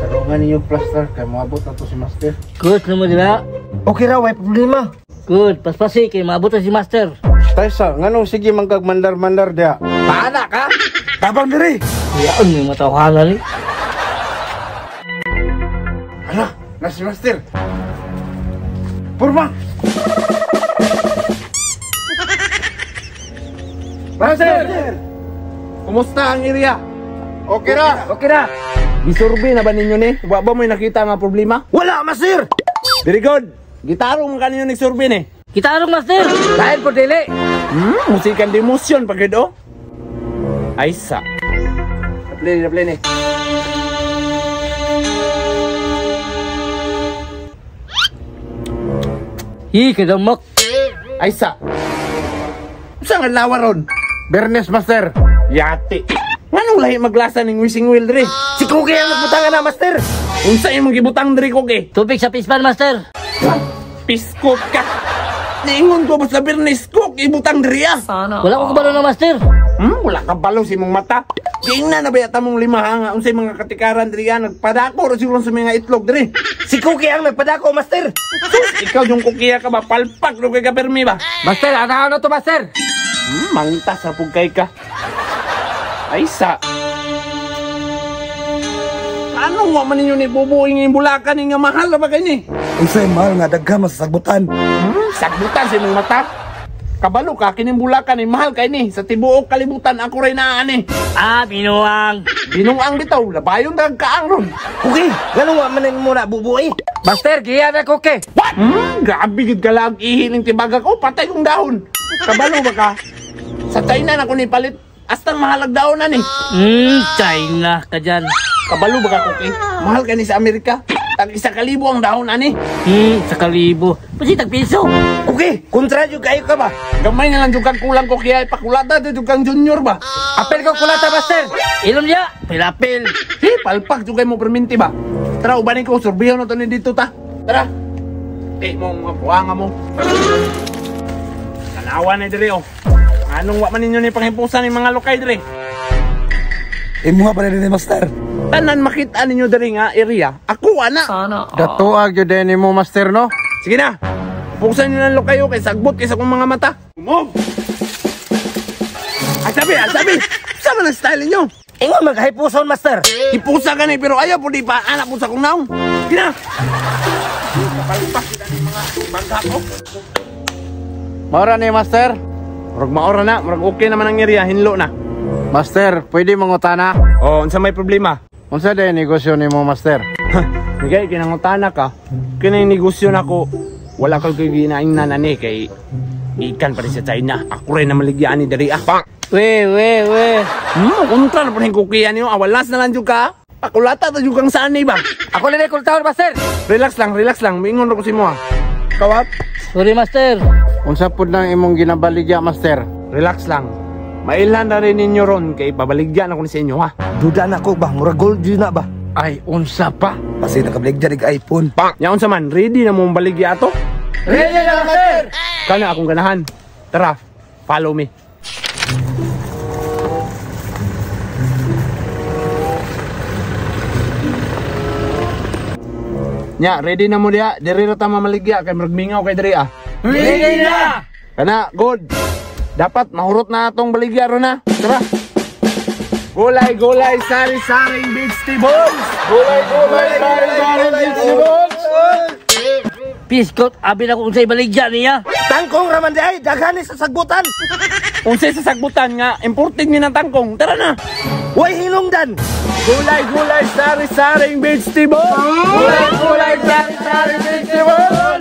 Tarungan ninyo plaster kay moabot na to si Master. Good na mo dira. Okay ra, way problema. Good, paspasi kay maabot na si Master. Taysa, nganong sige man kag mandar-mandar diha? Paana ka? Tabang diri. Yaon may matawhanan ni. Hala, na si Master. Purma. Master! Kumusta ang area? Okay ra. Okay ra. Gisurvey na ba ninyo ni? Wa ba mo'y nakita nga problema? Wala, Master. Very good. Gitarong man kaninyo ni survey ni. Kitarong, Master. Dahil po dili. Musikan demosyon pag oh. Ay sa. Play ni, play ni. Hi, kadamak. Ay sa. Usa nga lawa ron? Bernes, Master. Yati. Nganong lahi maglasa ning wishing wheel diri? Si Cookie ang nagbutangan na, Master. Unsa imong gibutang diri, Cookie? Tubig sa pispan, Master. Piskot ka. Niingon ko basta Bernes Cook ibutang diri ah. Wala ko kabalo na, Master. Wala ka balo sa imong mata. Tingnan na ba yata mong lima nga unsay mga katikaran diri ah, nagpadako ra siguro sa mga itlog diri. Si Cookie ang nagpadako, Master. Sus, ikaw yung kukiya ka ba palpak ro kay ka permi ba? Master, ana to, Master. Mangtas ra pug kay ka. Ay sa. Anong wa man ninyo ni bubuing yung bulakan nga mahal ra ba kay ni? Unsay mahal nga daghan masasagbutan. Sagbutan sa imong mata. Kabalo ka kining bulakan ni mahal kay ni sa tibuok kalibutan ako ray naa ni. Ah, binuang. Binuang bitaw, labayon tag kaang ron. Cookie, nganong wa man mo na bubuhi? Master, giya na Cookie. What? Grabe gid kalag ihiling tibaga ko, patay kong dahon. Kabalo ba ka? Sa China na ko ni palit. Astang mahalag dahon na ni. China ka dyan. Kabalo ba ka, Cookie? Mahal ka ni sa Amerika. Tag 1,000 ang dahon ani. Sa kalibo. Pasi tag piso. Cookie, kontra jud kayo ka ba? Gamay na lang jud kang kulang ko kaya ipakulata jud kang junior ba? Apel ko kulata, Master. Ilom niya. Pilapil. Hi, palpak jud kay mo perminti ba? Tara, ubanin ko surbiyon na to ni dito ta. Tara. Eh, mo mga buhanga mo. Tanawa na diri oh. Anong wa man ninyo ni panghipusan ni mga lokay diri? Imuha pa rin ni Master. Tanan makita ninyo diri nga area. Ako ana. Datuag gyud ni mo, Master, no? Sige na. Puksan niyo ng lokay oh, kay sagbot kaysa kong mga mata. Move. Ay sabi, ay sabi. Sa man ang style ninyo? Ingon man kahipuson, Master. Hipusa ka ni pero ayaw po di pa anak po sa kong naong. Sige na. Kapalpak kita ni mga bangka ko. Maura ni, Master. Murag maora na, murag okay naman ang area, hinlo na. Master, pwede mangutana? Oh, unsa may problema? Unsa day negosyo nimo, Master? Migay, kinangutana ka. Kini negosyo nako, wala kag kay ginaing nanani kay ikan pa rin sa China. Ako rin na maligyan ni diri ah. We, we, we. Kontra na pa rin kukiyan niyo. Awalas na lang jud ka. Pakulata ta jud kang sani ba? Ako na kultahon, Master. Relax lang, relax lang. Mingon ra ko si mo ah. Kawat. Sorry, Master. Unsa pud nang imong ginabaligya, Master? Relax lang. Mailhan na rin ninyo ron kay pabaligya na ko ni sa inyo ha. Duda na ko ba, murag gold yun na ba? Ay, unsa pa? Kasi nakabaligya nig iPhone. Nya unsa man, ready na mong baligya ato? Ready na, Master. Kana akong ganahan. Tara, follow me. Nya, ready na mo diha. Diri ra ta mamaligya kay murag mingaw kay diri ah. Ready na. Kana, good. Dapat mahurot na atong baligya ron na. Tara. Gulay, gulay, sari-saring vegetables. Gulay, gulay, sari-sari vegetables. Piskot, abi na ko unsay baligya niya. Tangkong raman di ay, daghan ni sa sagbutan. Unsay sa sagbutan nga, imported ni ng tangkong. Tara na. Way hinungdan. Gulay, gulay, sari-saring vegetables. Gulay, gulay, sari-sari vegetables.